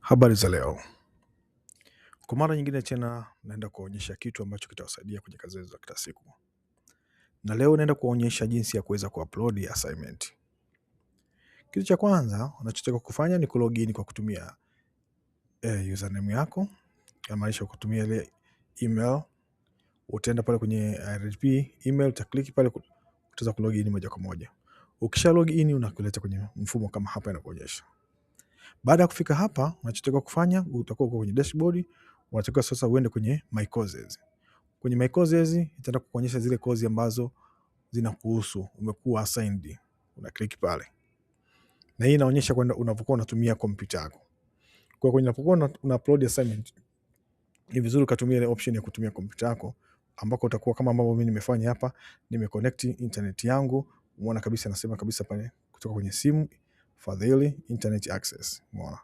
Habari za leo. Kwa mara nyingine tena naenda kuwaonyesha kitu ambacho kitawasaidia kwenye kazi zenu za kila siku. Na leo naenda kuwaonyesha jinsi ya kuweza kuupload assignment. Kitu cha kwanza unachotaka kufanya ni kulogin kwa kutumia username yako, inamaanisha kutumia ile email. Utaenda pale kwenye IRP email, utaklik pale utaweza kulogin moja kwa moja. Ukisha login unakuleta kwenye mfumo kama hapa inakuonyesha. Baada ya kufika hapa, unachotakiwa kufanya utakuwa uko kwenye dashboard, unatakiwa sasa uende kwenye my courses. Kwenye my courses itaenda kukuonyesha zile course ambazo zinakuhusu, umekuwa assigned. Una click pale. Na hii inaonyesha kwamba unapokuwa unatumia kompyuta yako. Kwa hiyo unapokuwa una upload assignment ni vizuri ukatumia ile option ya kutumia kompyuta yako, ambako utakuwa kama ambavyo mimi nimefanya hapa, nimeconnect internet yangu, umeona kabisa nasema kabisa pale kutoka kwenye simu Fadhili internet access, umeona.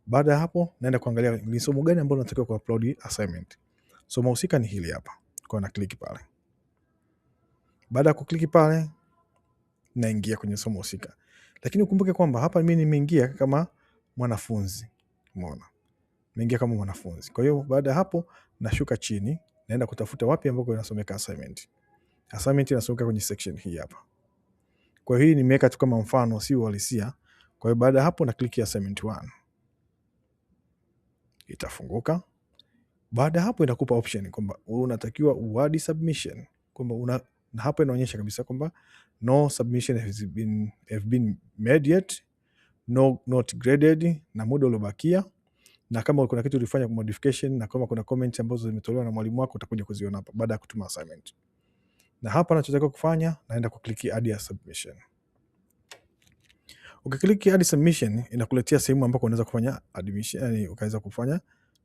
Baada ya hapo naenda kuangalia ni somo gani ambalo natakiwa kuupload assignment. Somo husika ni hili hapa. Kwa na click pale. Baada ya kuclick pale naingia kwenye somo husika. Lakini ukumbuke kwamba hapa mimi nimeingia kama mwanafunzi. Umeona? Nimeingia kama mwanafunzi. Kwa hiyo baada ya hapo nashuka chini, naenda kutafuta wapi ambako inasomeka assignment. Assignment inasomeka kwenye section hii hapa. Kwa hiyo hii nimeweka tu kama mfano, si uhalisia. Kwa hiyo baada ya hapo na click assignment 1. Itafunguka. Baada ya hapo inakupa option kwamba unatakiwa uadd submission, kwamba una, na hapa inaonyesha kabisa kwamba no submission have been made yet, no not graded, na muda uliobakia, na kama kuna kitu ulifanya modification, na kama kuna comment ambazo zimetolewa na mwalimu wako utakuja kuziona hapa baada ya kutuma assignment. Na hapa nachotakiwa kufanya, naenda kuclick add a submission. Ukiclick add submission inakuletea sehemu ambako unaweza kufanya admission, yani ukaweza kufanya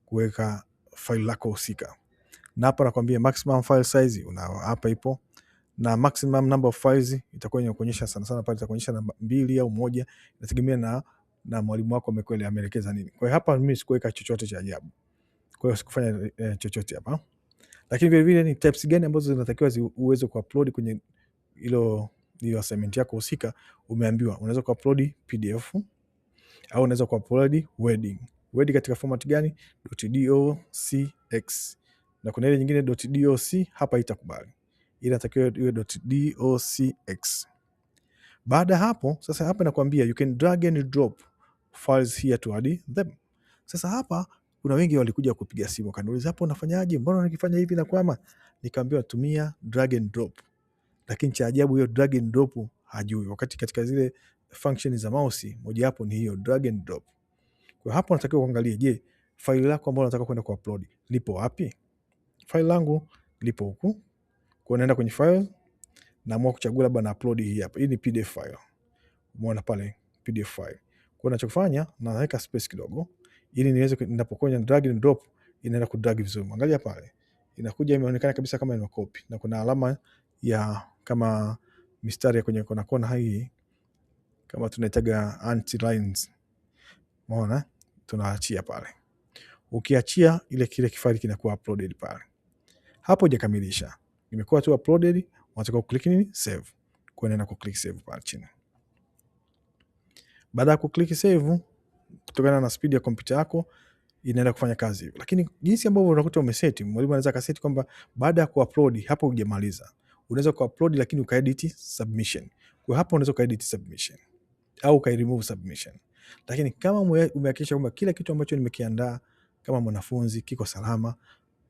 kuweka file lako husika. Na hapa nakwambia maximum file size una hapa ipo, na maximum number of files itakuwa inakuonyesha sana sana pale itakuonyesha namba 2 au 1, inategemea na mwalimu wako amekweli ameelekeza nini. Kwa hiyo hapa mimi sikuweka chochote cha ajabu. Kwa hiyo sikufanya chochote hapa. Lakini vile vile ni types gani ambazo zinatakiwa uweze kuupload kwenye hiyo assignment yako husika. Umeambiwa unaweza kuupload PDF au unaweza kuupload Word. Word katika format gani? .docx. Na kuna ile nyingine .doc hapa itakubali. Ile inatakiwa iwe .docx. Baada hapo sasa hapa nakwambia you can drag and drop files here to add them. Sasa hapa kuna wengi walikuja kupiga simu wakaniuliza, hapo unafanyaje? Mbona nikifanya hivi na kwama? Nikamwambia tumia drag and drop. Lakini cha ajabu hiyo drag and drop hajui, wakati katika zile function za mouse mojawapo ni hiyo drag and drop. Kwa hapo unatakiwa kuangalia, je, faili lako ambalo unataka kwenda kuupload lipo wapi? Faili langu lipo huku. Kwa naenda kwenye file, naamua kuchagua labda na upload hii hapa. Hii ni PDF file. Umeona pale PDF file. Kwa ninachofanya naweka space kidogo ili niweze ninapokuwa drag and drop inaenda ku drag vizuri. Angalia pale. Inakuja imeonekana kabisa kama ime copy na kuna alama ya kama mistari ya kwenye kona kona hii kama tunaitaga anti lines. Umeona? Tunaachia pale. Ukiachia ile kile kifile kinakuwa uploaded pale. Hapo hujakamilisha. Imekuwa tu uploaded, unataka kuclick nini? Save. Kwa nenda ku click save pale chini. Baada ya kuclick save, kutokana na speed ya kompyuta yako inaenda kufanya kazi hivyo. Lakini jinsi ambavyo unakuta umeseti, mwalimu anaweza akaseti kwamba baada ya kuupload hapo hujamaliza. Unaweza kuupload lakini ukaedit submission. Kwa hapo unaweza ukaedit submission au ukairemove submission. Lakini kama umehakikisha kwamba kila kitu ambacho nimekiandaa kama mwanafunzi kiko salama,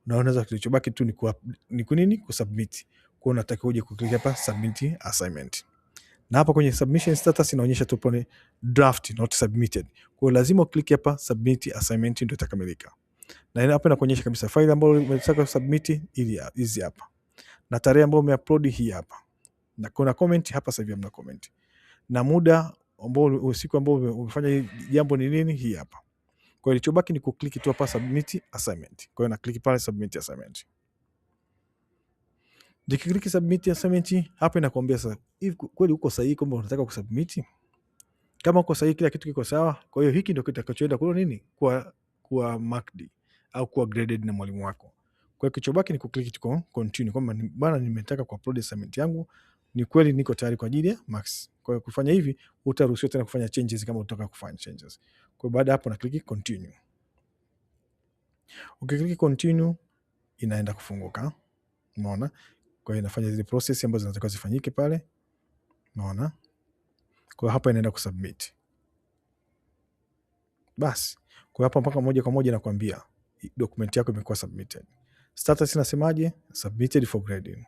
na unaweza kilichobaki tu ni kunini? Kusubmit. Kwa hiyo unatakiwa uje kuclick hapa submit assignment. Na hapa kwenye submission status inaonyesha tu pale draft not submitted. Kwa hiyo lazima uclick hapa submit assignment ndio itakamilika. Na hapa inakuonyesha kabisa file ambayo umetaka kusubmit ili hizi hapa. Na tarehe ambayo umeupload hii hapa. Na kuna comment hapa sasa hivi hamna comment. Na muda ambao usiku ambao umefanya jambo ni nini hii hapa. Kwa hiyo ilichobaki ni kuclick tu hapa submit assignment. Kwa hiyo na click pale submit assignment. Nikiclick submit assignment hapa inakuambia sasa hivi kweli uko sahihi kwamba unataka kusubmit? Kama uko sahihi kila kitu kiko sawa, kwa hiyo hiki ndio kitakachoenda kwa nini? Kuwa marked au kuwa graded na mwalimu wako. Kwa hiyo kilichobaki ni kuclick tu continue kwamba bwana nimetaka kuupload assignment yangu, ni kweli niko tayari kwa ajili ya marks. Kwa hiyo kufanya hivi utaruhusiwa tena kufanya changes kama unataka kufanya changes. Kwa hiyo baada hapo na click continue. Ukiclick continue inaenda kufunguka. Umeona? Kwa hiyo inafanya zile process ambazo zinatakiwa zifanyike pale. Umeona? Kwa hiyo hapa inaenda kusubmit. Basi, kwa hiyo hapa mpaka moja kwa moja nakwambia document yako imekuwa submitted. Status inasemaje? Submitted for grading.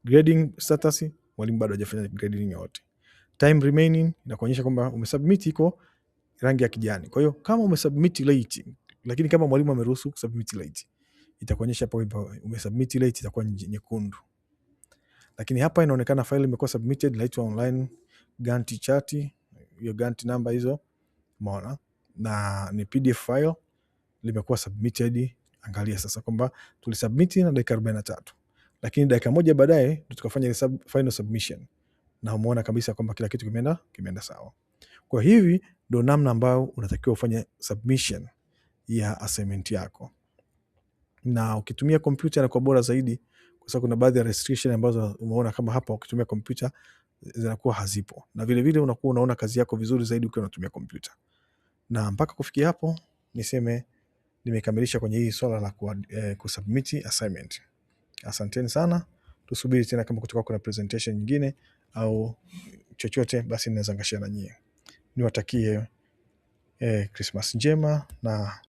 Grading status, mwalimu bado hajafanya grading yote. Time remaining inakuonyesha kwamba umesubmit, iko rangi ya kijani. Kwa hiyo kama umesubmit late, lakini kama mwalimu ameruhusu kusubmit late, itakuonyesha hapo umesubmit late, itakuwa nyekundu. Lakini hapa inaonekana file imekuwa submitted, inaitwa online Gantt chart, hiyo Gantt number hizo, umeona, na ni PDF file limekuwa submitted. Angalia sasa kwamba tulisubmit na dakika 43, lakini dakika moja baadaye ndo tukafanya ile final submission na umeona kabisa kwamba kila kitu kimeenda sawa. Kwa hivi ndo namna ambayo unatakiwa ufanye submission ya assignment yako, na ukitumia kompyuta inakuwa bora zaidi, kwa sababu kuna baadhi ya restriction ambazo umeona kama hapa ukitumia kompyuta zinakuwa hazipo, na vilevile unakuwa unaona kazi yako vizuri zaidi ukiwa unatumia kompyuta. Na mpaka kufikia hapo niseme nimekamilisha kwenye hii swala la kusubmit assignment. Asanteni sana, tusubiri tena kama kutoka kuna presentation nyingine au chochote, basi ninaweza nikashare na nyie. Niwatakie Christmas njema na